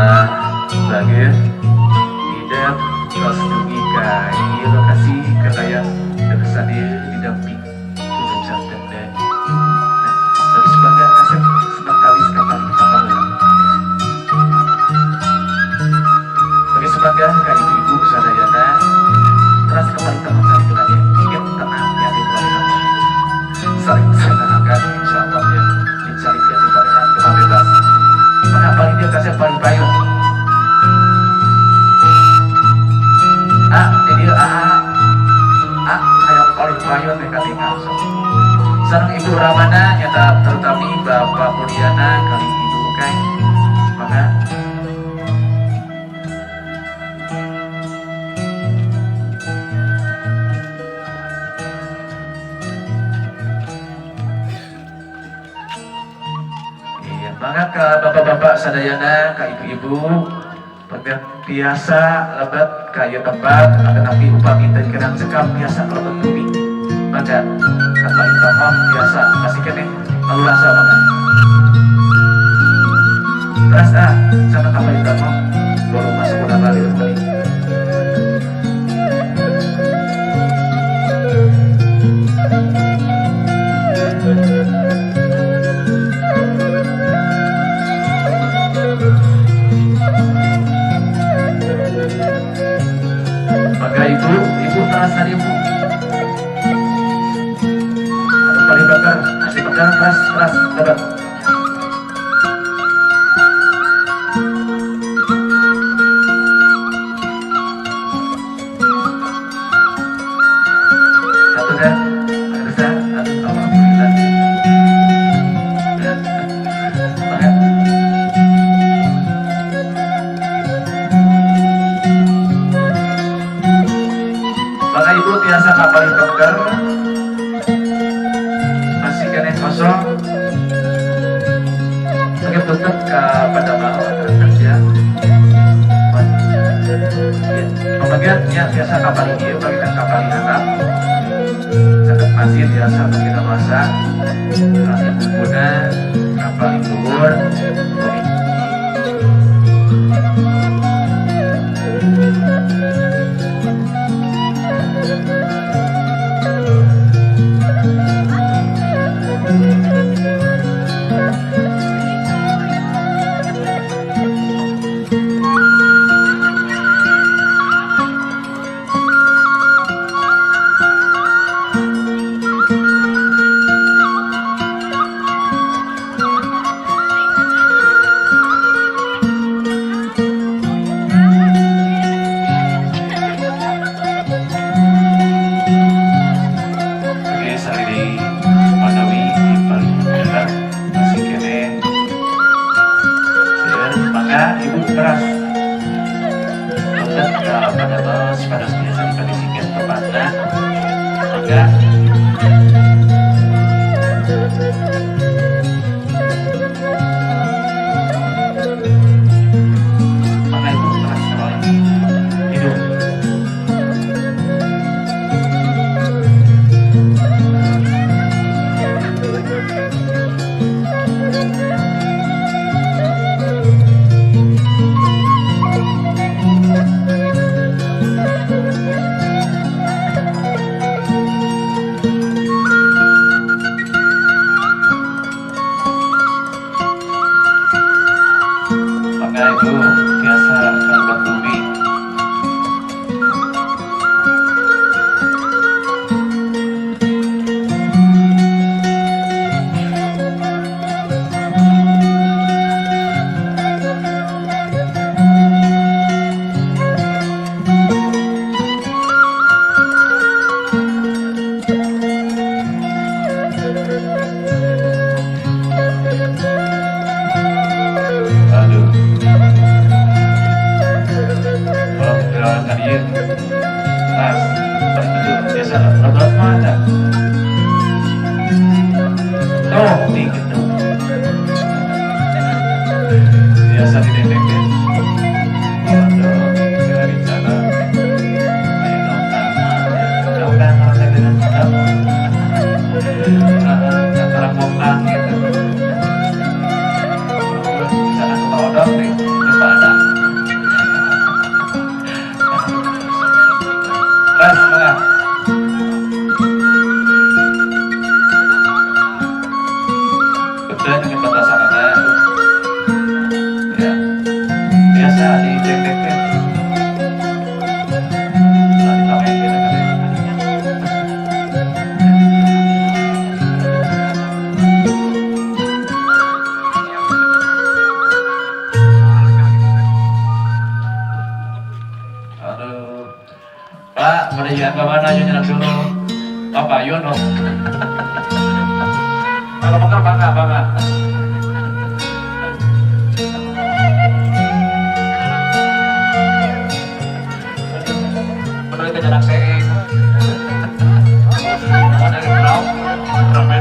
Alhamdulillah bagus tidak tos dugi ka ieu lokasi kalayan teu didamping ku janten. Nah, bagi sebagai kasep sebangkawis kapal kapal, bagi sebagai ka ibu-ibu sadayana teras kembali ke mencari bilangnya ingin tenang ya di palihan saling senangkan insyaallah ya dicarikan di palihan kena bebas maka paling dia kasih paling payun ah ini dia ah ah hayang paling payun teh katingal sok sareng Ibu Ramana nyata terutami Bapak Mulyana kali Ibu Ukay maka. Iya, mangga ke bapak-bapak sadayana, ke ibu-ibu, biasa lebet ka ieu tempat, tetapi upami teu kirang cekap biasa lebet bumi. Mangga, ka paling tokoh biasa masih keneh rasa mangga. Teras ah, sama ka paling tokoh baru masuk udah balik tadi. Mangga ibu, ibu teras tadi ibu. Atau paling bakar, masih bakar teras teras lebat. Satu kan? Bisa? Aduh, alhamdulillah. Mangga. Maka ibu biasa kapal dokter masih kena kosong. Oke, tutup ke pada bawah ya. Pembagian ya biasa kapal ini bagian kapal harap caket masih biasa kita masak kasih bumbuna kapal luhur. Oke, sari manawi di paling bener masih kene seueur, mangga ibu teras punten ka pada bos pada biasa dikondisikan tempatna mangga. Mangga ibu teras kembali hidup. Aya di dengdengkeun. Ulah ditawengkeun katanya. Aduh. Pak, meriah ke mana aja nyerak dulu. Bapak Yono. Kalau makan bangga, bangga. Menurut jarak saya. Ada drum, drum.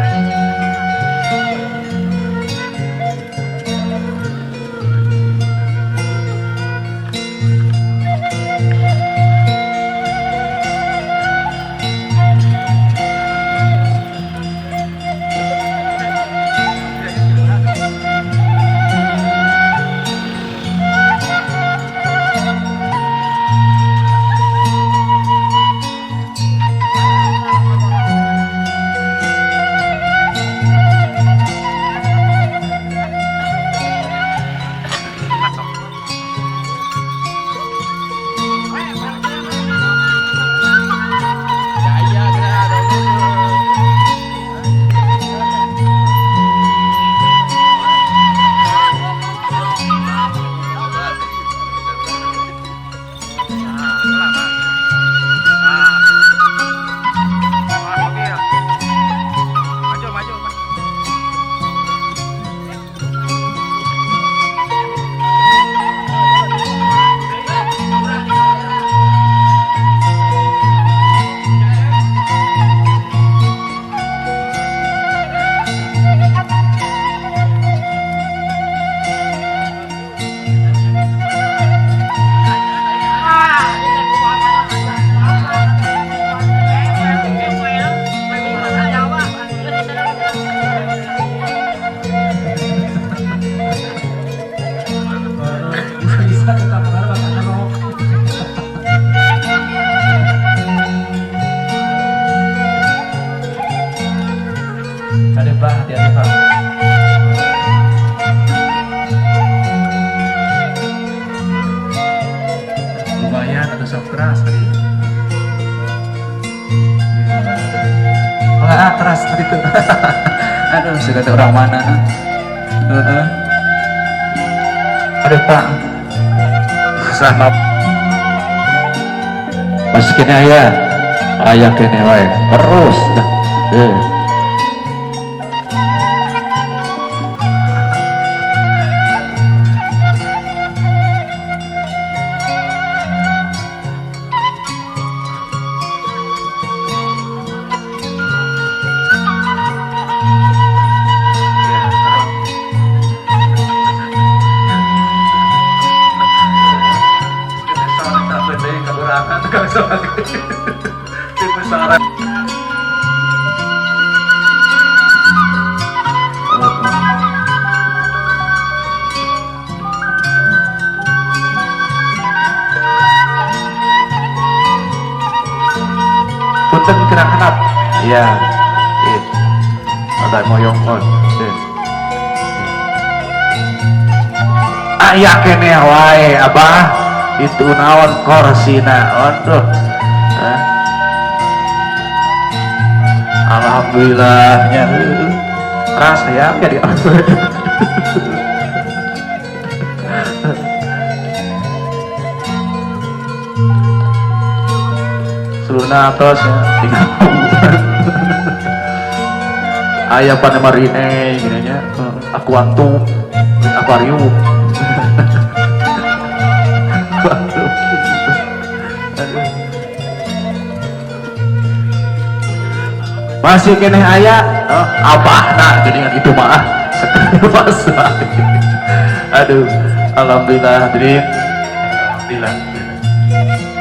Bisa kita pengaruh mau. Ada Pak, hati-hati Pak. Lumayan atau sok keras tadi. Wah, keras tadi tuh. Aduh, sudah ada orang mana? Heeh. Aduh Pak. Sama masukin ayah, ayah kene wae terus dah. Eh. Punten kerang hanap. Iya. Eh. Ada moyongkon. Eh. Aya keneh wae abah. Itu naon korsina aduh. Alhamdulillahnya. Rasa ya jadi. Seluna atos ya. Ayah panemarine gini nya. Akuantum, akuarium. Masih keneh aya oh, abahna jadi itu mah sekali. Aduh, alhamdulillah hadirin. Alhamdulillah.